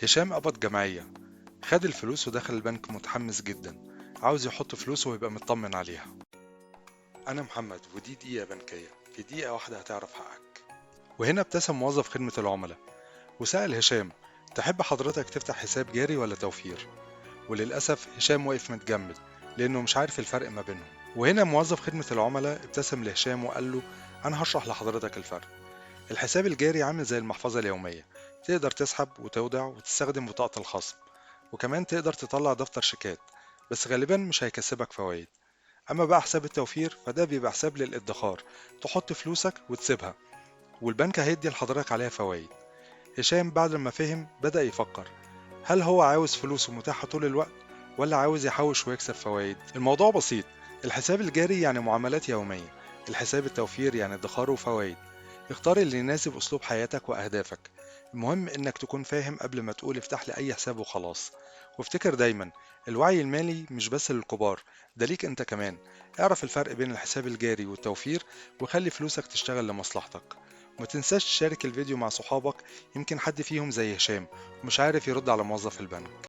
هشام قبض جمعية، خد الفلوس ودخل البنك متحمس جدا، عاوز يحط فلوسه ويبقى مطمن عليها. أنا محمد ودي دقيقة بنكية، في دقيقة واحدة هتعرف حقك. وهنا ابتسم موظف خدمة العملاء وسأل هشام: تحب حضرتك تفتح حساب جاري ولا توفير؟ وللأسف هشام وقف متجمد لأنه مش عارف الفرق ما بينهم. وهنا موظف خدمة العملاء ابتسم لهشام وقال له: أنا هشرح لحضرتك الفرق. الحساب الجاري عامل زي المحفظة اليومية، تقدر تسحب وتودع وتستخدم بطاقة الخصم، وكمان تقدر تطلع دفتر شيكات، بس غالبا مش هيكسبك فوائد. أما بقى حساب التوفير فده بيبقى حساب للادخار، تحط فلوسك وتسيبها والبنك هيدي لحضرتك عليها فوائد. هشام بعد ما فهم بدأ يفكر، هل هو عاوز فلوسه متاحة طول الوقت ولا عاوز يحوش ويكسب فوائد؟ الموضوع بسيط، الحساب الجاري يعني معاملات يومية، الحساب التوفير يعني ادخار وفوائد. اختار اللي يناسب أسلوب حياتك وأهدافك، المهم إنك تكون فاهم قبل ما تقول افتح لي أي حساب وخلاص. وافتكر دايما الوعي المالي مش بس للكبار، ده ليك انت كمان. اعرف الفرق بين الحساب الجاري والتوفير وخلي فلوسك تشتغل لمصلحتك. وما تنساش تشارك الفيديو مع صحابك، يمكن حد فيهم زي هشام ومش عارف يرد على موظف البنك.